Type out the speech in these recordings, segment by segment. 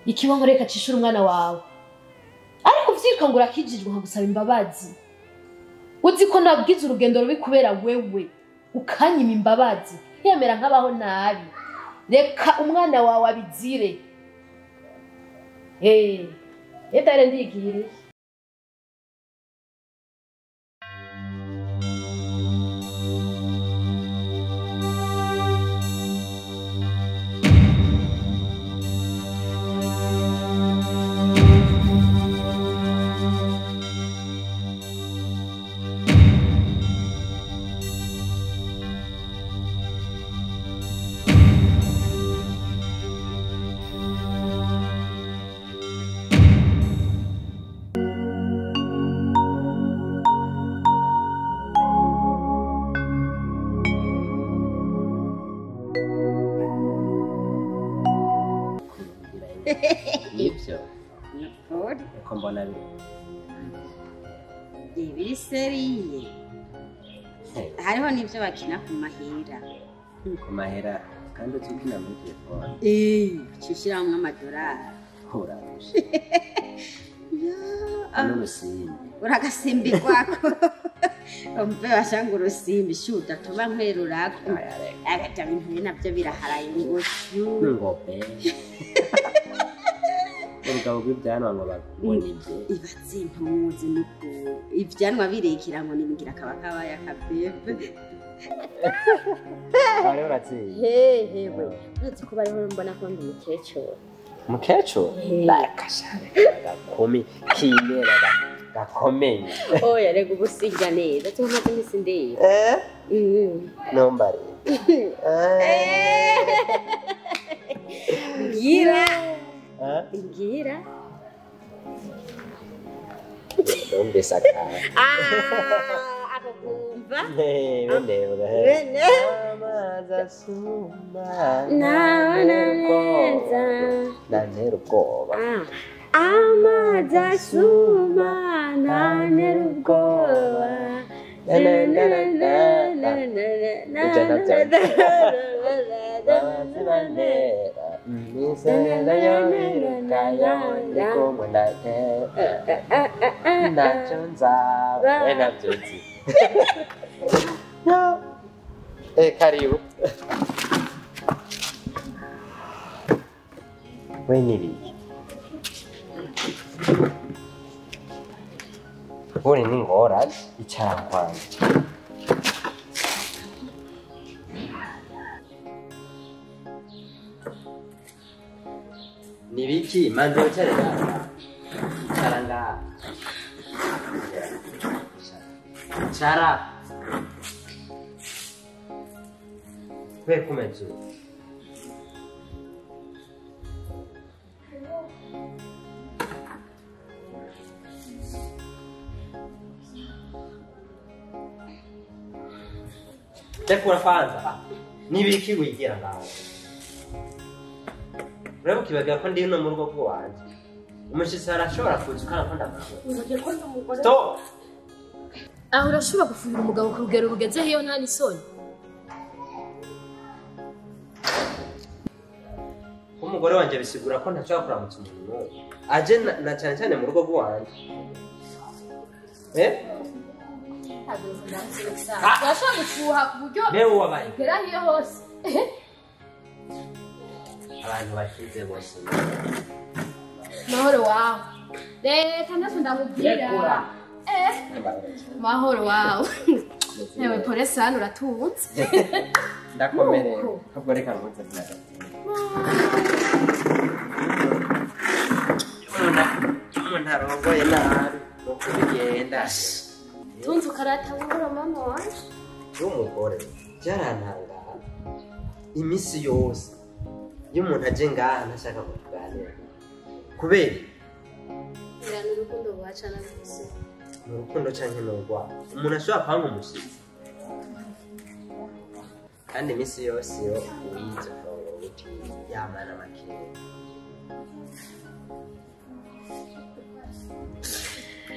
Ikibango reka cishura umwana wawe. Ariko uvyiruka ngo urakijijwe nkagusaba imbabazi. Uzi ko nabwize urugendo rubi kubera wewe ukanyima imbabazi yemera nkabaho nabi. Reka umwana wawe abizire. Edare ndigiriye. Nibyo uko mbona biri seriye hariho n'ibyo bakina ku mahera ku mahera kandi uzi muri telefone ucishyiramo amadorari urarusha n'urusimbi uragasimbirwako umve bashanga urusimbi shuda tuba nkwerurako agaca bintu nabyo biraharaye ngo ngope urugabo rw'ibyanwa ngo babone ibyo ibatse impuzi nuko ibyanwa birekera ngo nibigira kaba kabaye akabebe bari uratsinze hehe we urazi ko bariho mbona ko ndi umukecuru umukecuru bakashare gakome kimera gakomeye oya rega ubu sirya neza tumaze iminsi ndeba nombare ngira ngira numvise akantu ako kumva bene bene amazi asuma nabona neza nantera ubwoba amazi asuma nantera ubwoba amazi bantera misera yobirukayo ndikumwe ntacyo nzaba we ntabyo nzi karibu we n'ibiki uri n'ingorane icara kwanjye Nibiki manze wicare ngaha icara ngaha icara we kumeze tekura kwanza nibiki wigira ngaho urabona ukibagira ko ndi no mu rugo rw'iwanjye umushitsi arashobora kuza ukanga ko ndamubona stop aho urashobora gufuhira umugabo ku rugero rugeze hiyo nta n'isoni umugore wanjye bisigura ko ntashobora kuramutsa umuntu n'umwe aje na cyane cyane mu rugo rw'iwanjye urashobora gufuha ku buryo ugera hiyo hose abantu bashize bose mahoro wawe reka ndetse ndamubwira mahoro wawe yewe polisi hano uratunze ndakomerewe ahubwo reka nkunze umuntu arongoye nabi nuko bigenda tunze ukarata buhoro mama wanje y'umugore byarantangara iminsi yose iyo umuntu aje ngaha ntashaka ko tuganira kubera ni urukundo rwacana rwose ni urukundo canke ni urwabo umuntu ashobora kwanga umushitsi kandi iminsi yose iyo uyize ukabura uti yamana makeya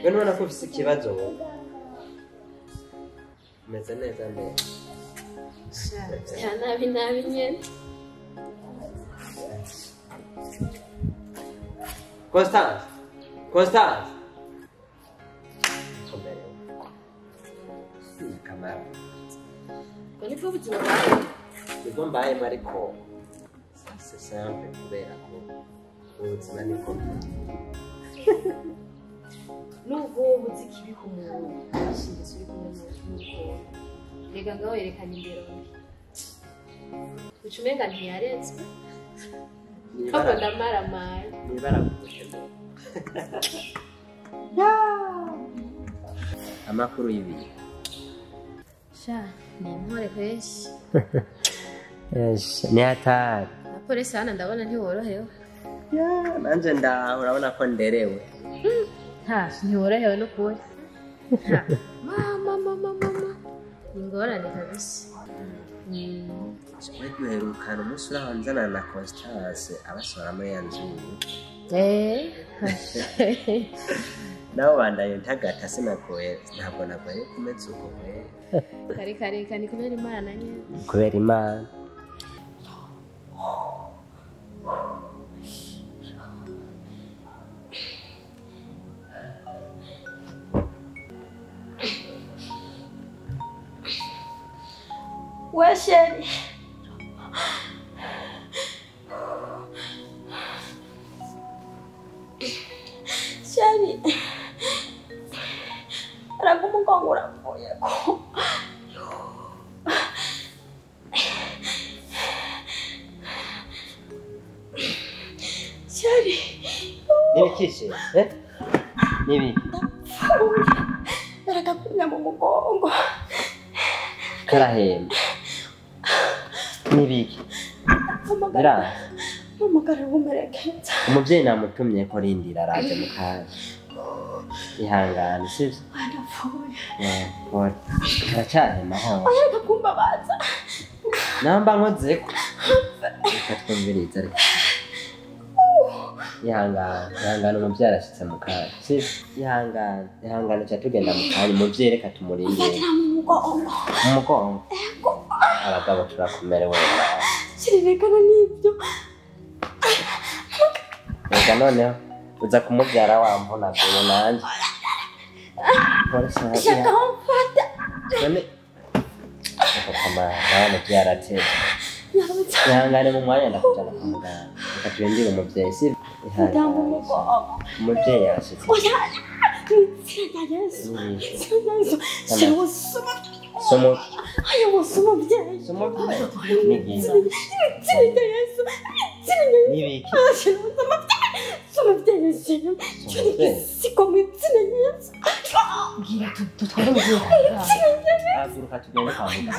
we ntubona ko ufise ikibazo wowe umeze neza mbere nabi nabi nyene. Constance. Constance. Komerewe. Kamara. Ubwo nibwo buzima bwawe. Nibwo mbayemo ariko c'est simple kubera ko ubuzima niko nubwo wowe uzi ikibi ku muntu ashingiye uri kumwe n'umukobwa reka ngaho yerekana imbere mbi uca umenga ntiyaretswe ahubwo ndamaramara nibara kugutemera amakuru y'ibintu Sha, ni intore kwezi. Ni hatari Na polisi hano ndabona ntiworohewe. Ya, nanje ndaho urabona ko nderewe. Ha, ntiworohewe n'ukuri. Ha, mama mama mama. Ni ingorane kabisa. We duherukana umunsi uraho nzana na Constance abasohora muri ya nzu yiwe. Nabo bandaye ntagata sinagoye ntabwo nagoye kumeza uko we. Kare kare kare ni kubera Imana nyene. Kubera Imana. We chérie. Chérie. Araga umugongo uravuye ko. Chérie. Nibikishe, eh? Nibiki. Ndapfuye. Aragakumya mu mugongo. Karahemba. Nibiki. Mpamagara. Mpamagara umumerekeza. Umuvyeyi namutumye ko rindira araje mu kanya. Ihangane sivyo? Ndapfuye. Pole. Karacyahema hose. Areka kumbabaza. Namba nkozeko. Reka twumvirize ariko. Ihangane, ihangane umuvyeyi arashitse mu kanya. Sivyo? Ihangane, ihangane ca tugenda mu kanya umuvyeyi reka tumurindire. Mfatira mu mugongo. Mu mugongo? Abagabo turakomerewe nabi. Kirerekana n'ibyo. Reka noneho uza kumubyara wamvunaguye nanjye. Shaka aho mfata. None reka kamara nawe umuvyeyi aratevye. Ihangane mu mwanya ndakujana kwa muganga. Reka turindire umuvyeyi sivyo? Mfata mu mugongo. Umuvyeyi arashitse. Oya! Mw'izina rya Yesu. Mw'izina rya Yesu. Jewe Somo. Ayo wose umuvyeyi. Nibiki. Mw'izina rya Yesu. Mw'izina rya Yesu. Nibiki. Umuvyeyi jewe. Siko mw'izina rya Yesu. Bwira dutware umuvyeyi kwa muganga. Haguruka tugende kwa muganga.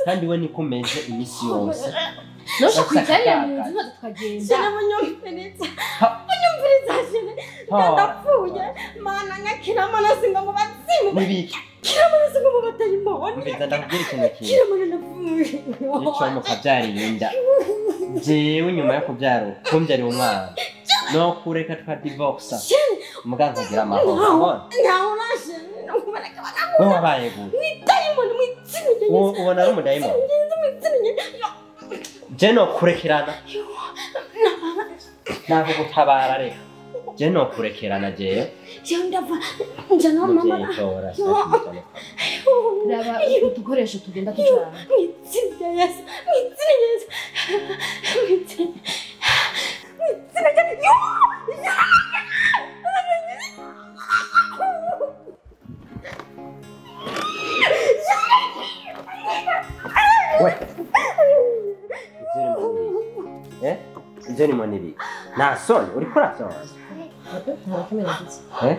Kandi we niko umeze iminsi yose. Nosha kwicarira mu nzu maze tukagenda. Jene munyumviriza. Munyumviriza jene. Ndapfuye. Mana nyakira mana singa ngo bazimu. Nibiki. Kira mana singa ngo batayimoni. Mbiza ndakubwira ikintu kimwe. Kira mana ndapfuye. Ico mukabyarira inda. Jewe nyuma yo kubyara kumbyarira umwana. No kureka twa divorce. Muganga agira amahoro. Ntawe urashe. Wowe wabaye gute? Ni dayimoni mw'izina rya Yesu. Ubona ari umudayimoni? Je no kurekerana. Nako gutabara reka. Je no kurekerana jewe. Jewe ndava njana mama. Raba udukoresho tugenda tujana. Mw'izina rya Yesu. Mw'izina rya Yesu. Mw'izina rya Yesu. We. Eh? Ivyo ni mbona nta soni uriko urasona? Eh?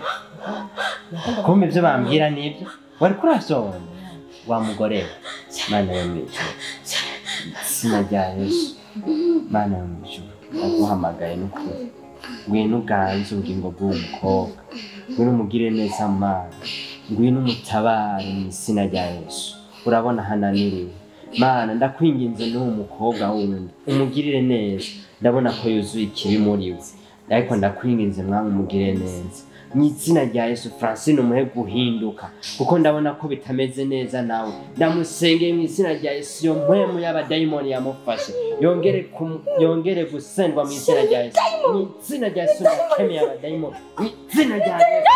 Kumbe ivyo bambwira nibyo wariko urasona wa mugore we. Mana yo mw'ijuru. Izina rya Yesu. Mana yo mw'ijuru. Ndaguhamagaye n'ukuri. Ngwino uganze ubugingo bw'uwo mukobwa. Ngwino umugire neza Mana. Ngwino umutabare mu izina rya Yesu. Urabona hananiriwe. Mana ndakwinginze n'uwo mukobwa wundi umugirire neza. Ndabona ko yuzuye ikibi muri we. Ariko ndakwinginze mwami umugirire neza. Mu izina rya Yesu, Francine umuhe guhinduka, kuko ndabona ko bitameze neza nawe. Ndamusengeye mu izina rya Yesu, iyo mpwemu y'abadayimoni yamufashe yongere gusendwa mu izina rya Yesu. Mu izina rya Yesu ndakemeye abadayimoni mu izina rya Yesu.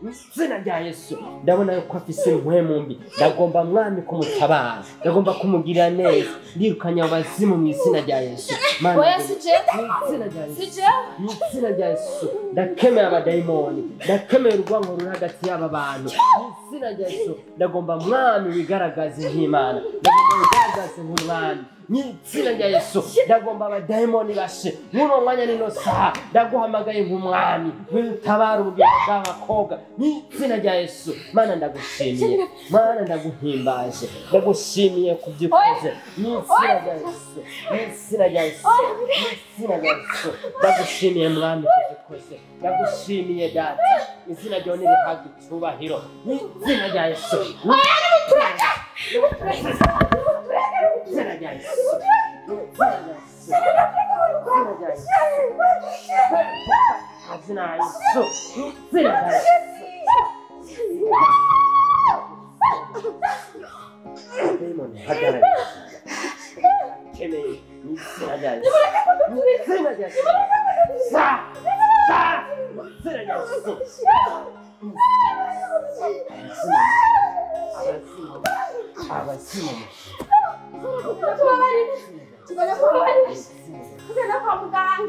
Mu izina rya Yesu ndabona yuko afise impwemu mbi. Ndagomba mwami kumutabara, ndagomba kumugirira neza. Ndirukanye abazimu mu izina rya Yesu. Oya si jewe. Mu izina rya Yesu. Si jewe. Mu izina rya Yesu ndakemeye abadayimoni, ndakemeye urwango ruri hagati y'aba bantu. Mu izina rya Yesu ndagomba mwami wigaragaze nk'Imana, ndagomba wigaragaze nk'umwami. Mu izina rya Yesu ndagomba abadayimoni bashe muri uwo mwanya n'ino saha. Ndaguhamagaye nk'umwami, witabara ubugingo bw'abakobwa mu izina rya Yesu. Mana ndagushimiye, Mana ndaguhimbaje, ndagushimiye ku byo ukoze mu izina rya Yesu, mu izina rya Yesu, mu izina rya Yesu. Ndagushimiye mwami ku byo ukoze, ndagushimiye data, izina ryawe nirihabwe icyubahiro mu izina rya Yesu. Mu izina rya Yesu. Izina rya Yesu. Izina rya Yesu. Demon, hagarara. Kemeye mu izina rya Yesu. Mu izina rya Yesu. Sa! Sa! Mu izina rya Yesu. Abazimu. Abazimu.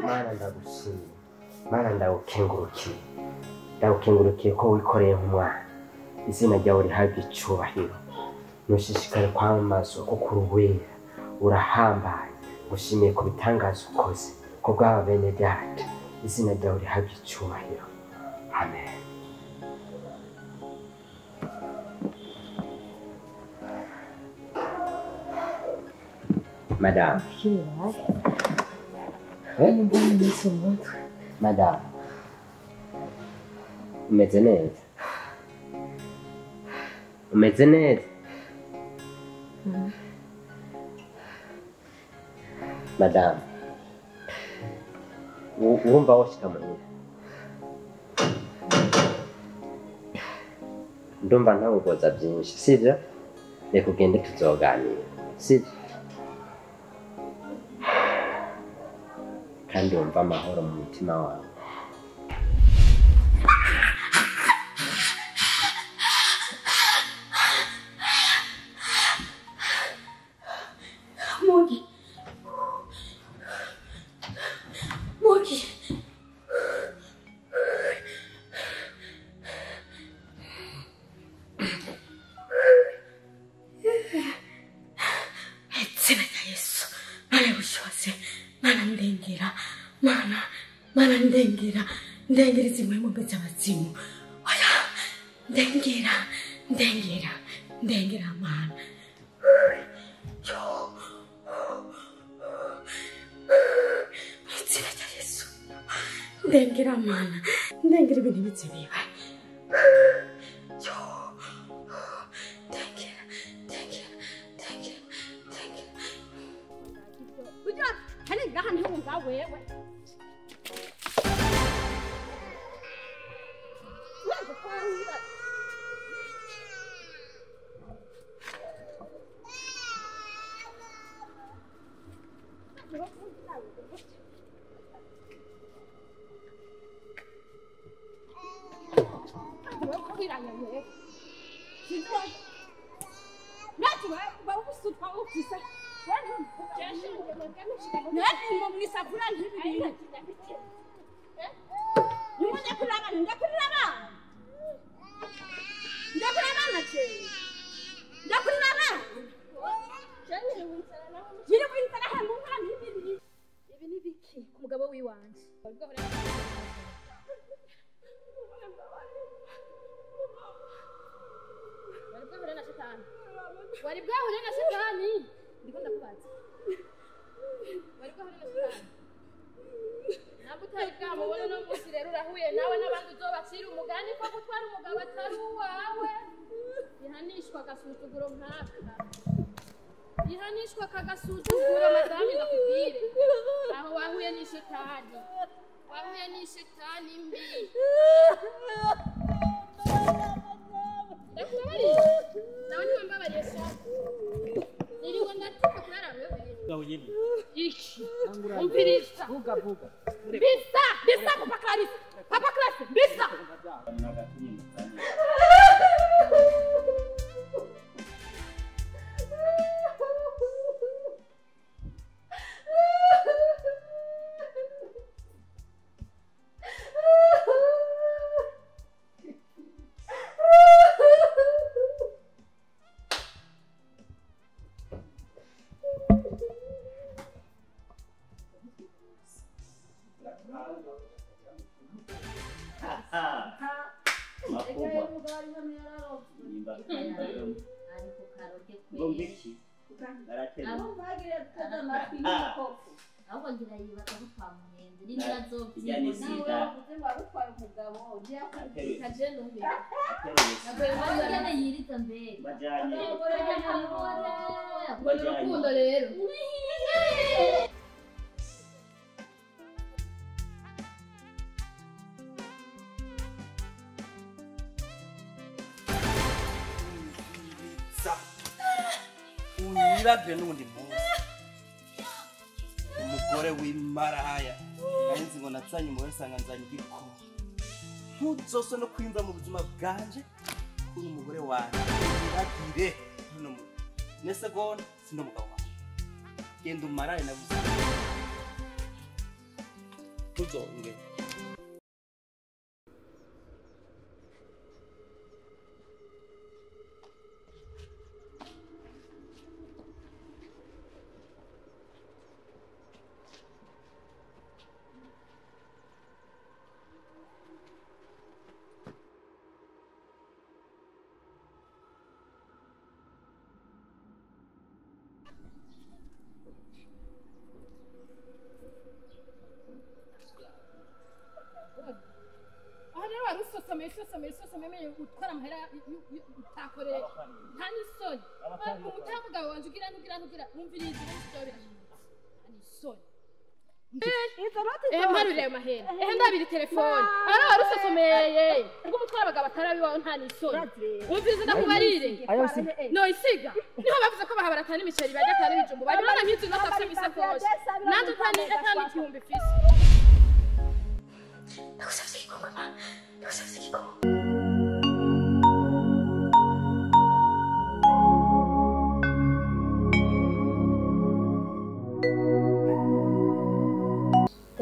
Mana ndagushimiye, Mana ndagukengurukiye, ndagukengurukiye ko wikoreye nk'umwana. Izina ryawe rihabwe icyubahiro. Ntushishikare kwamamazwa kuko uri uwera, urahambaye. Ngushimiye ku bitangaza ukoze ko bw'aba bene data. Izina ryawe rihabwe icyubahiro. Amen. Madame. Madame. Umeze neza? Umeze neza? Madame. Urumva woshika muhira? Ndumva ntabugoza byinshi, sivyo? Reka ugende tuzoganira, sivyo? Kandi wumva amahoro mu mutima wawe. Mugi. Mugi. Izina rya Yesu, Mana y'ubushobozi, Mana ndengera, Mana, Mana ndengera, ndengera izi mpwemu mbi z'abazimu. Oya, ndengera, ndengera, ndengera Mana. Yo. Izina rya Yesu, ndengera Mana, ndengera ibintu bize biba. Yo. Ndengera, ndengera, ndengera, ndengera. Ujya hani ngaha ntiwumva wewe. Ibi ni biki ku mugabo w'iwanje? Wari bwahure na shetani. Wari bwahure na shetani. Ndiko ndakubaza. Wari bwahure na shetani. Ntabwo utari bwamubona uno munsi rero urahuye nawe n'abandi uzobacira umugani ko gutwara umugabo atari uwawe. Ihanishwa agasuzuguro nkaka. Ihanishwa akagasuzuguro madamu ndakubwire. Aho wahuye n'ishetani. Wahuye n'ishetani mbi. Ndakubabariye. Nawe ntiwambabariye sha. Niriwe ndatuka kubera wewe. Iki. Umviriza. Vuga vuga. Bisa, bisa Papa Clarisse. Papa Clarisse, bisa. Urukundo rero. Unyibagire n'undi munsi umugore w'imaraya nzi ngo natsanye umugore nsanga nzanye igikoma ntuzose no kwimva mu buzima bwanje kuri umugore wanjye unyibagire hano mu nesegonda sindo mugabo wawe genda umarare navuze ntuzongere. Usosome utwara amahera utakoreye nta n'isoni umutamugabo wanje ugira nugira nugira wumviriza nta n'isoni mparurire ayo mahera ehe ndabira telefone ara warusosomeye ubwo umutwara abagabo atari abiwawe nta n'isoni wumviriza ndakubarire no isiga niho bavuze ko bahabara atari imiceri barya atari ibijumbu barya urabona nk'izi noti afise mw'isakoshi nanje atani igihumbi mfise. Ndagusavye igikombe ma, ndagusavye igikombe.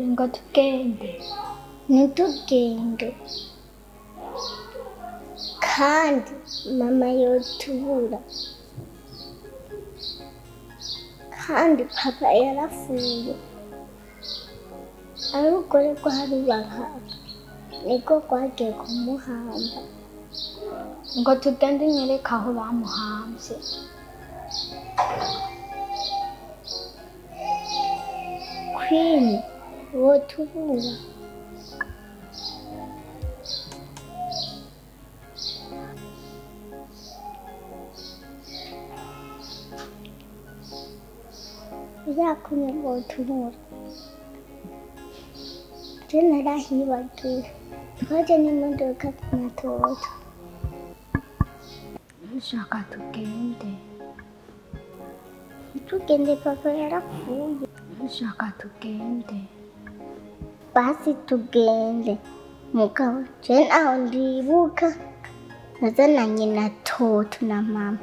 Ngo tugende ntitugende kandi mama yotubura kandi papa yarapfuye arugore rwa niko rwagiye kumuhamba ngo tugende nyereke aho bamuhambye. Queen wotubura uzakumye wotubura je narahibagira twaje n'imodoka na Toto. Ushaka tugende tugende papa yarapfuye. Ushaka tugende basi tugende mugabo je naho ndibuka nazananye na Toto na mama.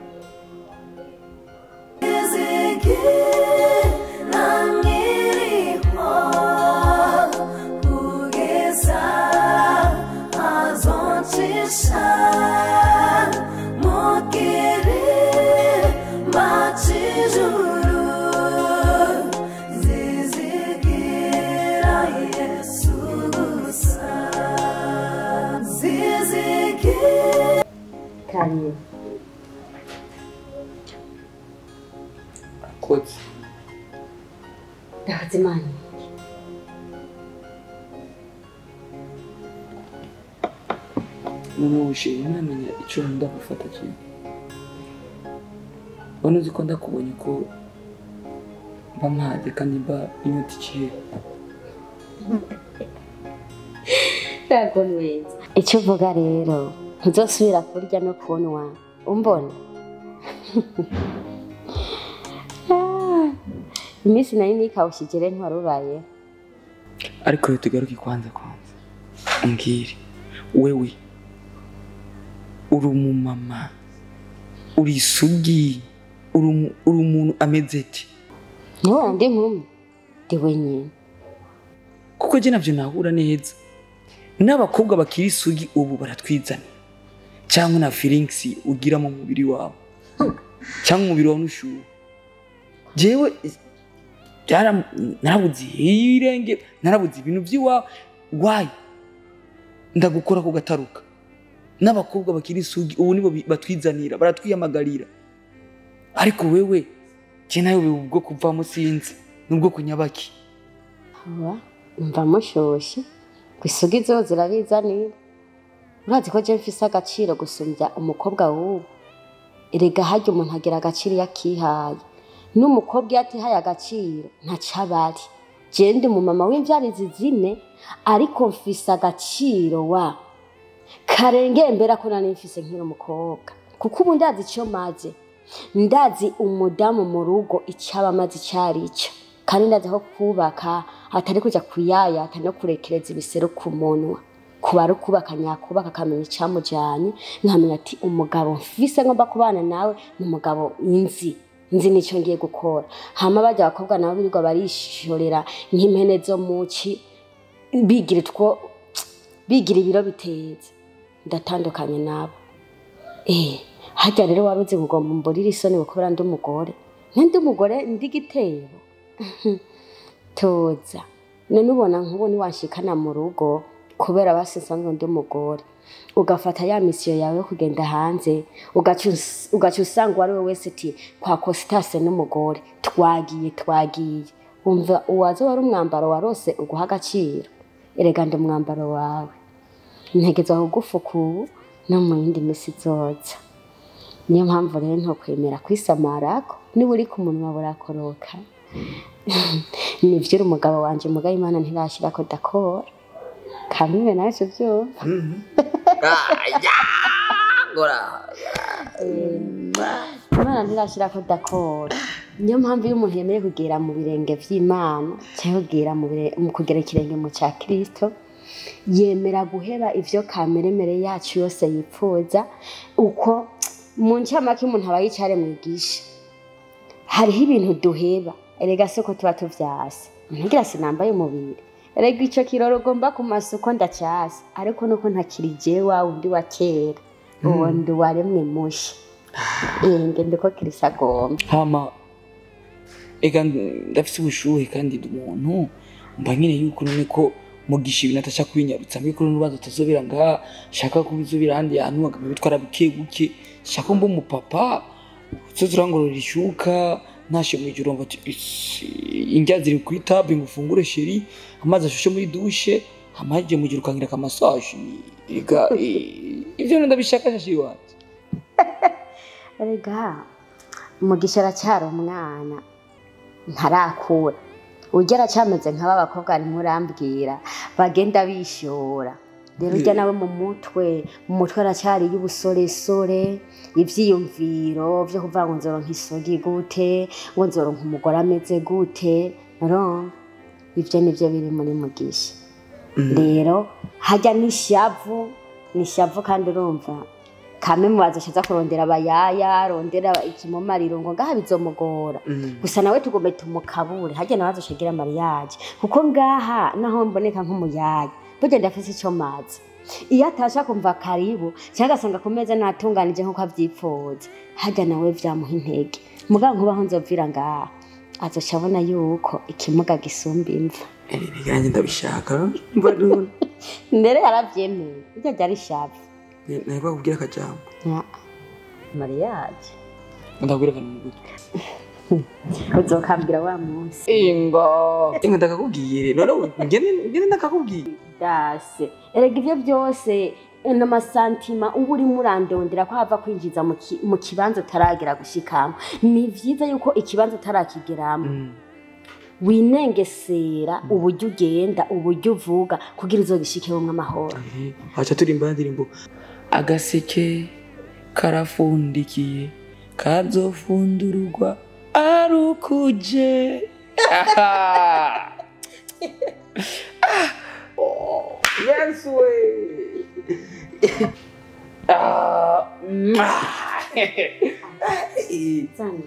Karibu. Kotsi. Ndakazimana. None ubushimye ntamenya icyo nkunda gufata kimwe. Ubona uzi ko ndakubonye ko mba mpaze kandi mba inyota iciye. Ndagonweza. Icyo uvuga rero ntuzosubira kurya no kunywa umbona. Iminsi nari nikawushigere ntiwarubaye. Ariko tugaruke kwanza umbwire wewe uri umumama uri isugi uri umuntu ameze ati niwe ndi nkumi ndi wenyine kuko je navyo nahura neza n'abakobwa bakiri isugi ubu baratwizana cyangwa na feelings ugira mu mubiri wawe cyangwa umubiri wawe nushuwe jewe narabuze irenge narabuze ibintu by'iwawe why ndagukora ku gataruka n'abakobwa bakiri isugi ubu nibo batwizanira baratwiyamagarira ariko wewe je nayo ubwo kuvamo sinzi nubwo kunyabaki mva mushoshe kwisugi zo zirabizanira urazi ko je mfise agaciro gusumbya umukobwa w'ubu erega harya umuntu agira agaciro yakihaye n'umukobwa yatihaye agaciro ntacabari je ndi umumama w'imvyarizi zine ariko mfise agaciro wa karengeye mbera ko nari mfise nkiri umukobwa kuko ubu ndazi ico maze ndazi umudamu mu rugo icaba amaze icari ico kandi ndazi ko kubaka atari kuja kuyaya atari no kurekereza ibisero ku munwa kuba ari ukubaka nyakubaka akamenya icamujanye nkamenya ati umugabo mfise ngomba kubana nawe ni umugabo nzi nico ngiye gukora hama barya abakobwa nabo birirwa barishorera nk'impene zo muci bigira utwo bigira ibiro biteze ndatandukanye nabo harya rero waruzi kugomba mburira isoni gukora ndi umugore ndi umugore ndi gitebo toza none ubona nkubu niwanshikana mu rugo kubera basi nsanzwe ndi umugore ugafata ya misiyo yawe yo kugenda hanze ugaca usanga uwo ari we wese ati kwa Costas n'umugore twagiye umva uwaza wari umwambaro warose uguha agaciro erega ndi umwambaro wawe ntegezwa kugufuka ubu no mu yindi misi izoza niyo mpamvu rero ntokwemera kwisamarako niba uri ku munwa burakoroka nivyo uri umugabo wanje mugaye Imana ntirashirako dakora kamwe nawe tuvyumva Imana ntirashirako dakora niyo mpamvu iyo umuntu yemeye kugera mu birenge vy'Imana cyangwa kugera mu kugera ikirenge mu ca Kristo yemera guheba ivyo kameremere yacu yose yipfuza uko mu ncamake umuntu aba yicare mwigisha hariho ibintu duheba erega soko tuba tuvyase ntigira sinambaye umubiri erega ico kiroro ugomba ku masuko ndacyase ariko nuko ntakiri jewe wa wundi wa kera uwo ndi waremwe musha ngende ko Kristo agomba hama ega ndafise ubushuhe kandi ndi umuntu mba nyene yuko none ko mugisha ibintu atashaka kubinyarutsa mbiko n'urubanza atazobera ngaha shaka kubizobera ahandi hantu akamubitwara buke buke shaka mba umupapa uzozurangorora ishuka ntashe mw'ijoro mva ati indya ziri kuri table ngo ufungure chérie amazi ashushe muri douche hama je mw'ijoro ukangira ka massage ega ivyo ndabishaka shashi wanje erega mugisha aracyari umwana ntarakura ujya aracameze nk'aba bakobwa ntimurambwira bagenda bishora rero ujya nawe mu mutwe aracyari y'ubusoresore ivyiyumviro vyo kuvuga ngo nzoronka isugi gute ngo nzoronka umugore ameze gute ivyo nivyo biri muri mugisha rero hajya n'ishavu kandi urumva kame mubaza ashaza kurondera abayaya arondera ikimumariro ngo ngaha bizomugora gusa nawe tugombe tumukabure hajya nawe azoshagira mariage kuko ngaha naho mboneka nk'umuyaya burya ndafise ico mazi iyo atasha kumva karibu cyangwa agasanga ku meza natunganije nk'uko avyipfuza hajya nawe vyamuha intege mugabo nkubaho nzovira ngaha azoca abona yuko ikimuga gisumba imva nanjye ndabishaka mbere yaravyemeye burya ryari ishavu nari kubwira akajambo mariage ndakubwira akantu mu gutwi uzokambwira wa munsi ingo ndakakubwiye rero ngene ndakakubwiye dase erega ivyo byose n'amasantima uba urimo urandondera ko hava kwinjiza mu kibanza utaragera gushikamo ni vyiza yuko ikibanza utarakigeramo Winengesera uburyo ugenda uburyo uvuga kugira uzogishikeho mw'amahoro. Acha turimba ndirimbo agaseke karafundikiye kazofundurwa arukuje. Yes we. Zana.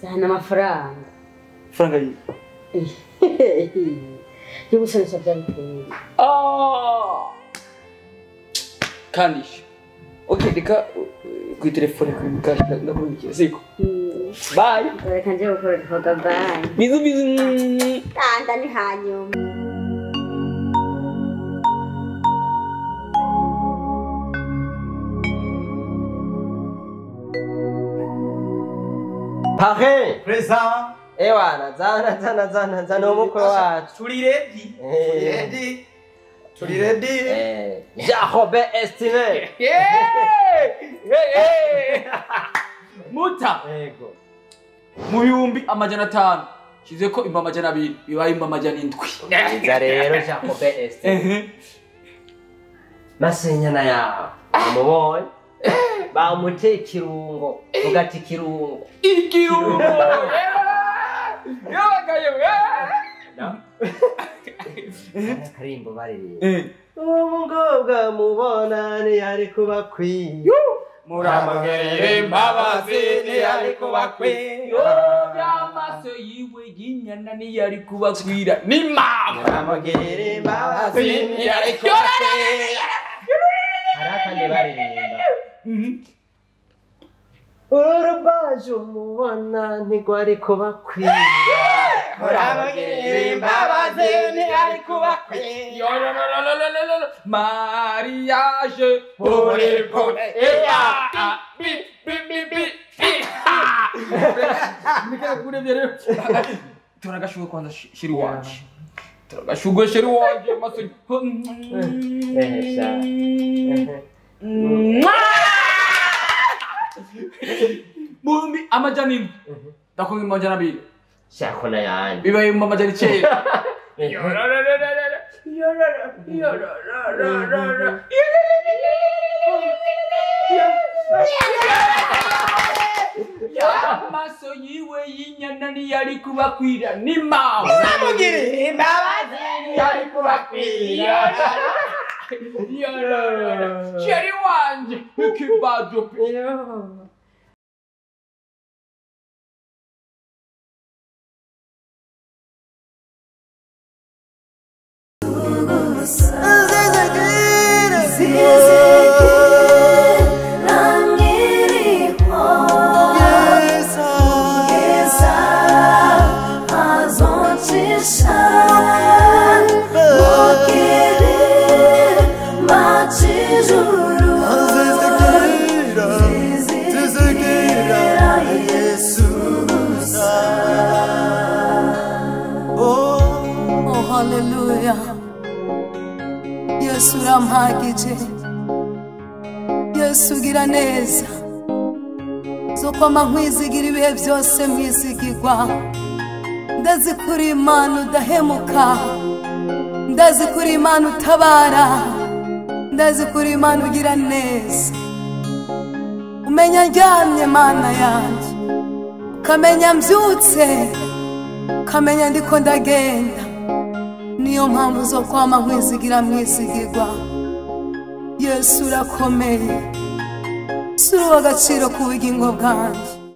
Zana amafaranga. Faranga yi. Yo gusoresha byabiteye. Kandi. Okay, reka ku telefone ku cash ndakurikira siko. Bye. Reka nje gukora igikorwa bye. Bizu bizu. Tanda ni hanyuma. Parrain. Présent. Ewana, zana zana zana zana umukwe wacu. Turi ready. Turi ready. Turi ready. Jean Robert Estime. Muta. Yego. Mu 500,000 shize ko 200,000 bibaye 700. Nza rero Jean Robert Estime. Masenyana yawe. Umubonye? Bamuteye ikirungo, ugati ikirungo. Ikirungo. Karimbo baririmba. Umukobwa mubona ntiyari kubakwiye. Muramugirire imbabazi ntiyari kubakwiye. Amaso yiwe y'inyana ntiyari kubakwira. Ni mama. Muramugirire imbabazi ntiyari kubakwira. Hari akandi baririmba. Urubaje umubona ntigwari kubakwira. Muramugirire imbabazi ntiyari kubakwira. Mariage pour les bonnes. A B B B B. Turagashugwe kwanza shiri wanje. Turagashugwe shiri wanje maso. Mumbi 700. Ndakonga 200. Shako na yandi. Bibaye 900. Amaso yiwe y'inyana ntiyari kubakwira. Ni mama. Muramugirire imbabazi ntiyari kubakwira. Sheri wanje ikibazo. Oh, hallelujah. Yesu urampagije. Yesu ugira neza. Zokwama nkwizigira ibihe byose mwizigirwa. Ndazi kuri Imana udahemuka. Ndazi kuri Imana utabara. Ndazi kuri Imana ugira neza. Umenya ndyamye Mana yanjye. Ukamenya mbyutse. Ukamenya ndiko ndagenda. Niyo mpamvu zo kwama nkwizigira mwizigirwa. Yesu urakomeye. Sura agaciro ku bugingo bwanjye.